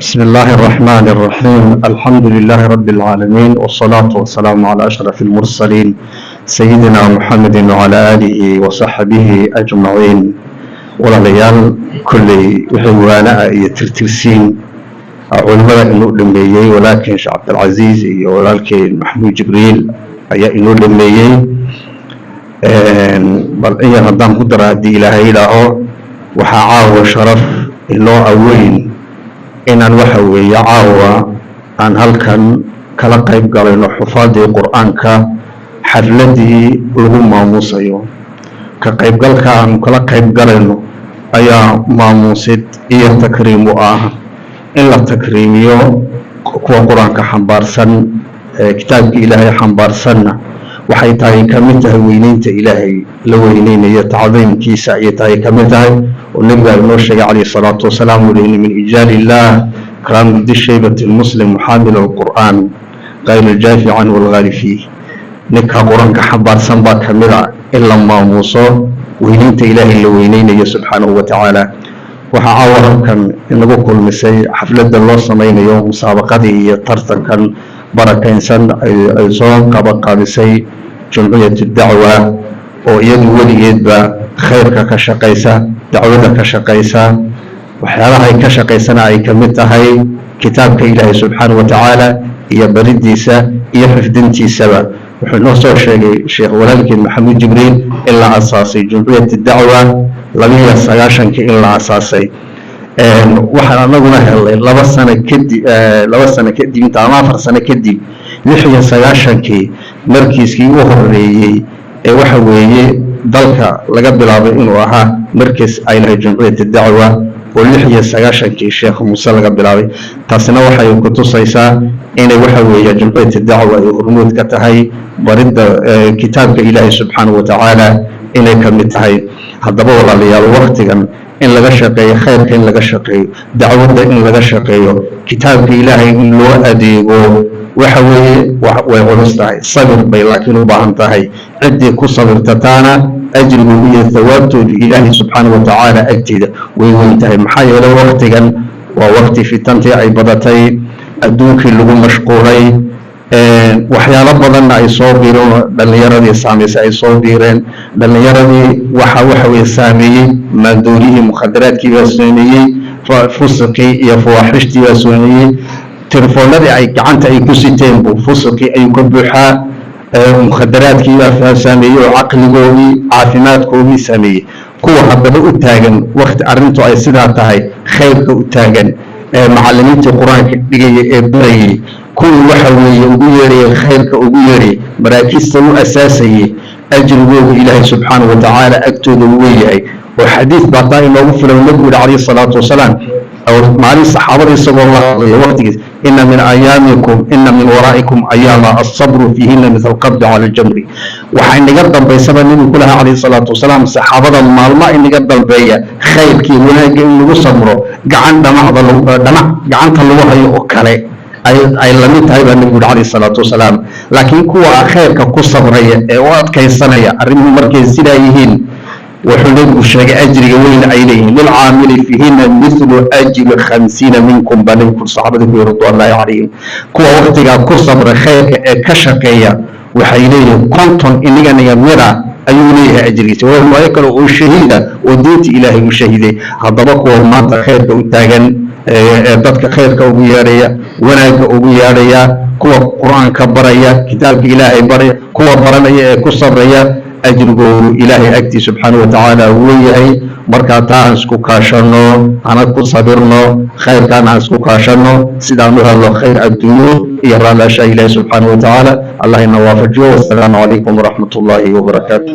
بسم الله الرحمن الرحيم، الحمد لله رب العالمين، والصلاة والسلام على أشرف المرسلين سيدنا محمد وعلى آله وصحبه أجمعين. Walaalayaal, kolley wixii waana iyo tirtirsiin culimada inuu dhameeyey, walaalkeen Sheekh Cabdilcasiis iyo walaalkeen Maxamuud Jibriil ayaa inoo dhameeyey. Bal in yar haddaan ku dara, haddii Ilaahay yidhaaho, waxaa caawa sharaf inoo aweyn inaan waxa weeye caawa aan halkan kala qayb galayno xufaadii Qur-aanka xafladii lagu maamuusayo. Ka qaybgalka aanu kala qayb galayno ayaa maamuusid iyo takriim u ah, in la takriimiyo kuwa Qur-aanka xambaarsan, kitaabka Ilaahay xambaarsanna, waxay tahay ka mid tahay weyneynta Ilaahay la weyneynayo, tacdiimkiisa ayay tahay ka mid tahay, oo Nebiga inoo sheegay calayhi salaatu wasalaam, uu yihi: "Min ijlaal illah ikraamu di shaybati lmuslim xaamil alqur'aan غayr aljaafi canhu walgaali fiih." Ninka Qur-aanka xambaarsan baa ka mid a in la maamuuso weyneynta Ilaahay la weyneynayo subxaanahu wa tacaala. Waxaa caawa halkan inagu kulmisay xafladda loo sameynayo musaabaqadii iyo tartankan barakaynsan ay soo qabaqaabisay Jumciyat Dacwa, oo iyadu weligeedba khayrka ka shaqaysa, dacwada ka shaqaysa. Waxyaalaha ay ka shaqaysana ay ka mid tahay kitaabka Ilaahay subxaanahu wa tacaala iyo baridiisa iyo xifdintiisaba. Wuxuu noo soo sheegay Sheekh walaalkeen Maxamuud Jibriil in la asaasay Jumciyat Dacwa 92-kii in la asaasay. Waxaan anaguna helnay 2 sano kadib, 2 sano kadib inta ama 4 sano kadib, 96-kii, markiiskii u horeeyey ee waxa weeye dalka laga bilaabay inuu ahaa markis ay lahayd Jumciyat Dacwa, oo 96-kii Sheekh Muuse laga bilaabay. Taasina waxay ku tusaysaa inay waxa weeye Jumciyat Dacwa ay hormuud ka tahay baridda kitaabka Ilaahay subxaanahu wa tacaala inay ka mid tahay. Haddaba walaalayaal, waktigan in laga shaqeeyo khayrka, in laga shaqeeyo dacwadda, in laga shaqeeyo kitaabka Ilaahay, in loo adeego, waxa weeye way culus tahay, sabir bay laakiin u baahan tahay. Ciddii ku sabirtataana ajrigoodu iyo thawaabtoodu Ilaahay subxaana wa tacaala agteeda way weyn tahay. Maxaa yeelay, waktigan waa wakti fitantii ay badatay, adduunkii lagu mashquulay, waxyaalo badanna ay soo biireen oo dhallinyaradii saamaysay ay soo biireen. Dhallinyaradii waxa weye saameeyey maandooriyihii, mukhadaraadkii baa saameeyey, fusuqii iyo fawaaxishtii baa saameeyey. Telefoonadii ay gacanta ay ku siteen buu fusuqii ayuu ka buuxaa. Mukhadaraadkii baa saameeyey oo caqligoodii, caafimaadkoodii saameeyey. Kuwa haddaba u taagan wakti arrintu ay sidaa tahay khayrka u taagan, ee macallimiintii Qur-aanka dhigaya ee barayay, kuwii waxa weeye ugu yeerayay khayrka, ugu yeerayay, maraakiista u asaasayay, ajrigoodu Ilaahay subxaanahu wa tacaala agtooda uu weeyahay. Oo xadiid baa taa inoogu filan. Nabigu yihi calayhi salaatu wasalaam, oo maalin saxaabada isagoo la hadlaya waqtigiis: "Ina min ayaamikum, ina min waraa'ikum ayaama asabru fiihina mithl alqabdi cala aljamri." Waxaa inaga dambaysaba Nebigu ku lahaa calayhi salaatu wasalaam saxaabada, maalmo inaga dambeeya khayrkii wanaagga in lagu samro gacan dhamacda dhamac gacanta lagu hayo oo kale ay lamid tahay baa Nebigu yidhi calayhi salaatu wasalaam. Laakiin kuwa khayrka ku sabraya ee u adkaysanaya arrimuhu markay sidaa yihiin, wuxuu Nebigu sheegay ajriga weyn ay leeyihiin: "Lilcaamili fiihina mithlu ajri 50 minkum," baa Nebigu saxaabada ku yiri ridwaanllahi calayhim. Kuwa waktigaa ku sabra khayrka ee ka shaqeeya waxay leeyihiin 50 iniga niga mida ayuu leeyahay ajrigiisa. Waa riwaayo kale oo shahiida oo diinta Ilaahay u shahiday. Haddaba kuwa maanta khayrka u taagan ee dadka khayrka ugu yeedhaya, wanaagga ugu yeedhaya, kuwa Qur-aanka baraya, kitaabka Ilaahay baraya, kuwa baranaya ee ku sabraya, ajrigoodu Ilaahay agtii subxaana wa tacaala uu leeyahay. Markaa taa aan isku kaashano, hana ku sabirno khayrkaan, aan isku kaashano sidaan u helno khayr adduunyo iyo raallasha Ilaahi subxaana wa tacaala. Allah ina waafajiyo. Wasalaamu calaykum waraxmat ullaahi wabarakaatu.